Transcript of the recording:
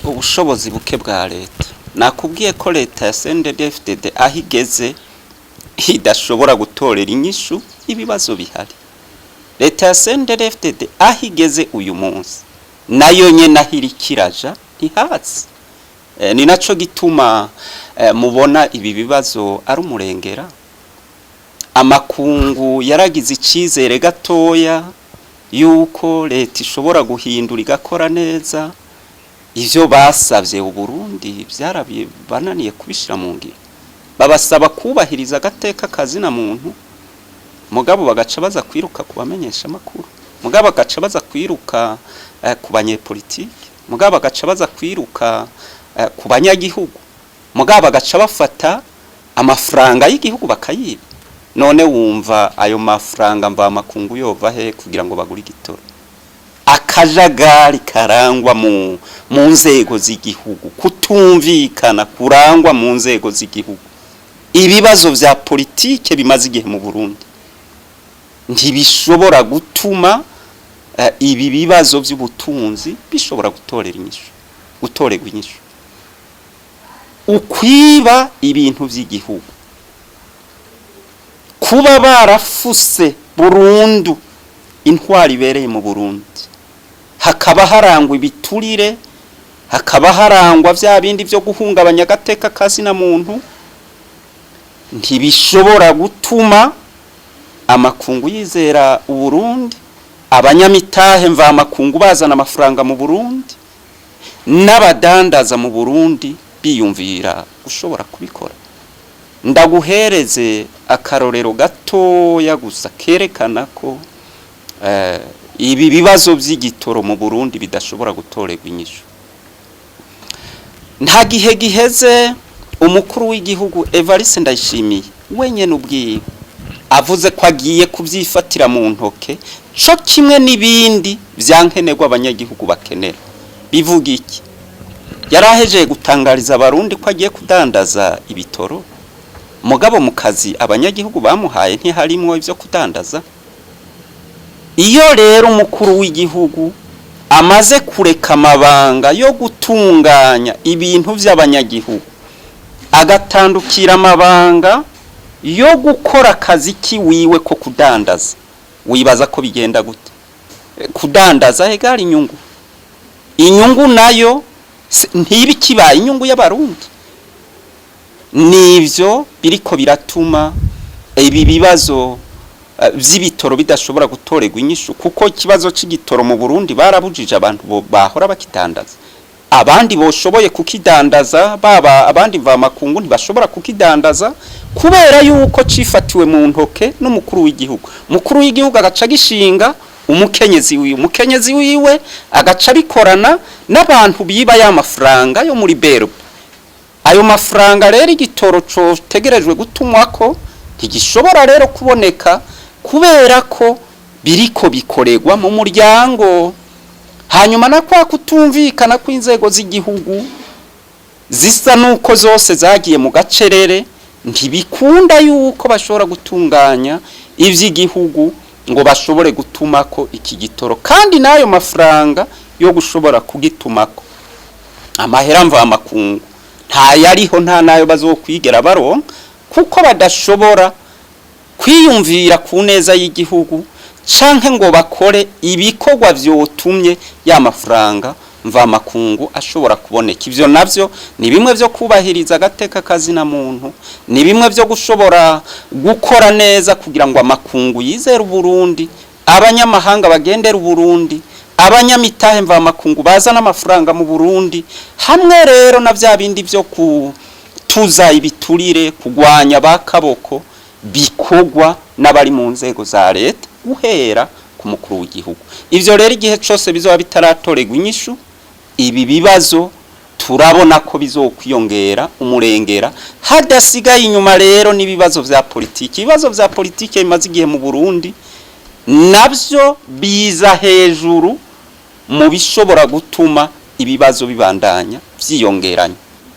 Ubushobozi buke bwa leta. Nakubwiye ko leta ya CNDD-FDD aho igeze idashobora gutorera inyishu ibibazo bihari. Leta ya CNDD-FDD aho igeze uyu munsi, nayo nyene aho iriko iraja ntihazi. Ni naco gituma mubona ibi bibazo ari umurengera. Amakungu yaragize icizere gatoya yuko leta ishobora guhindura igakora neza. Ivyo basavye Uburundi byarabananiye kubishira mu ngiro. Babasaba kubahiriza agateka kazina muntu, mugabo bagaca baza kwiruka ku bamenyesha amakuru, mugabo bagaca baza kwiruka ku banyepolitiki, mugabo bagaca baza kwiruka ku banyagihugu, mugabo bagaca bafata amafaranga y'igihugu bakayiba. None wumva ayo mafaranga mvamakungu yova he kugira ngo bagure igitoro? Akajagari karangwa mu nzego z'igihugu, kutumvikana kurangwa mu nzego z'igihugu, ibibazo vya politike bimaze igihe mu Burundi ntibishobora gutuma ibi bibazo by'ubutunzi bishobora gutorera inyishu, gutorerwa inyishu. Ukwiba ibintu by'igihugu, kuba barafuse burundu intwari ibereye mu Burundi, hakaba harangwa ibiturire, hakaba harangwa vya bindi vyo guhungabanya agateka kazina muntu, ntibishobora gutuma amakungu yizera Uburundi, abanyamitahe mvamakungu bazana amafaranga mu Burundi, n'abadandaza mu Burundi biyumvira gushobora kubikora. Ndaguhereze akarorero gatoya gusa kerekana ko ibi bibazo by'igitoro mu Burundi bidashobora gutorerwa inyishu. Nta gihe giheze umukuru w'igihugu Evariste Ndayishimiye wenyene ubwiwe avuze ko agiye kubyifatira mu ntoke, co kimwe n'ibindi vyankenerwa abanyagihugu bakenera. Bivuga iki? Yarahejeje gutangariza Abarundi ko agiye kudandaza ibitoro, mugabo mu kazi abanyagihugu bamuhaye ntiharimwo ivyo kudandaza. Iyo rero umukuru w'igihugu amaze kureka amabanga yo gutunganya ibintu vy'abanyagihugu, agatandukira amabanga yo gukora akazi kiwiwe ko kudandaza, wibaza ko bigenda gute? Kudandaza egari inyungu, inyungu nayo ntiba ikibaye inyungu y'Abarundi. Nivyo biriko biratuma ibi bibazo vy'ibitoro bidashobora gutorerwa inyishu, kuko ikibazo c'igitoro mu Burundi barabujije abantu bahora bakidandaza. Abandi boshoboye kukidandaza, baba abandi mvamakungu, ntibashobora kukidandaza kubera yuko cifatiwe mu ntoke n'umukuru w'igihugu. Umukuru w'igihugu agaca gishinga umukenyezi wiwe, umukenyezi wiwe agaca bikorana n'abantu biba ya mafaranga yo muri BRB. Ayo mafaranga rero igitoro cotegerejwe gutumwako ntigishobora rero kuboneka kubera ko biriko bikoregwa mu muryango. Hanyuma na kwa kutumvikana kw'inzego z'igihugu zisa nuko zose zagiye mu gacerere, ntibikunda yuko bashobora gutunganya ivy'igihugu ngo bashobore gutumako iki gitoro. Kandi n'ayo mafaranga yo gushobora kugitumako, amahera mvamakungu ntayariho, nta nayo bazokwigera baronka, kuko badashobora kwiyumvira ku neza y'igihugu canke ngo bakore ibikorwa vyotumye ya mafaranga mvamakungu ashobora kuboneka. Ivyo navyo ni bimwe vyo kubahiriza agateka kazina muntu, ni bimwe vyo gushobora gukora neza kugira ngo amakungu yizere Uburundi, abanyamahanga bagendera Uburundi, abanyamitahe mvamakungu bazana amafaranga mu Burundi. Hamwe rero na vya bindi vyo kutuza ibiturire, kugwanya bakaboko, bikorwa n'abari mu nzego za leta guhera ku mukuru w'igihugu. Ivyo rero igihe cose bizoba bitaratorerwa inyishu, ibi bibazo turabona ko bizokwiyongera umurengera, hadasigaye inyuma rero n'ibibazo vya politiki. Ibibazo vya politiki bimaze igihe mu Burundi navyo biza hejuru mu bishobora gutuma ibibazo bibandanya vyiyongeranya.